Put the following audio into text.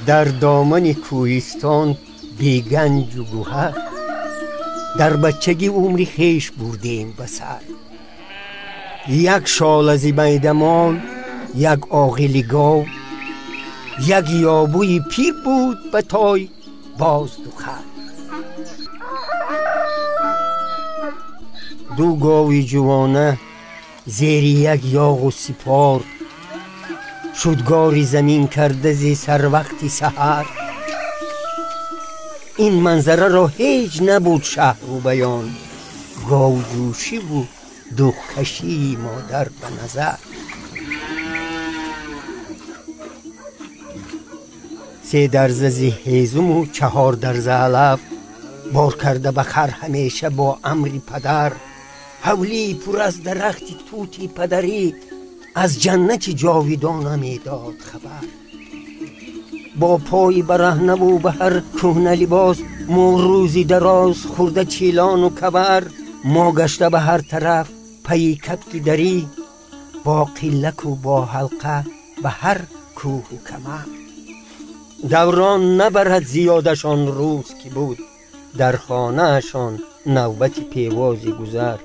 Дар домани кӯҳистон беганҷу гӯҳар, дар бачагӣ умри хеш бурдем ба сар. Як шолази майдамол, як оғили гов, як ёбуи пир буд ба той боз ду хар. Ду гови ҷувона зери як ёғу сипор, шудгори замин карда зи сарвақти саҳар. Ин манзараро ҳеҷ набуд шаҳру баён, говҷӯшиву духкашии модар ба назар. Се дарза зи ҳезуму чаҳор дарза алаф бор карда ба хар ҳамеша бо амри падар. Ҳавлии пур аз дарахти тути падарӣ аз ҷаннати ҷовидона медод хабар. Бо пои бараҳнаву ба ҳар кӯҳна либос мо рӯзи дароз хӯрда чилону кабар. Мо гашта ба ҳар тараф пайи кабки дарӣ, бо қиллаку бо ҳалқа ба ҳар кӯҳу камар. Даврон набарад зиёдашон рӯз ки буд, дар хонаашон навбати певози гузар.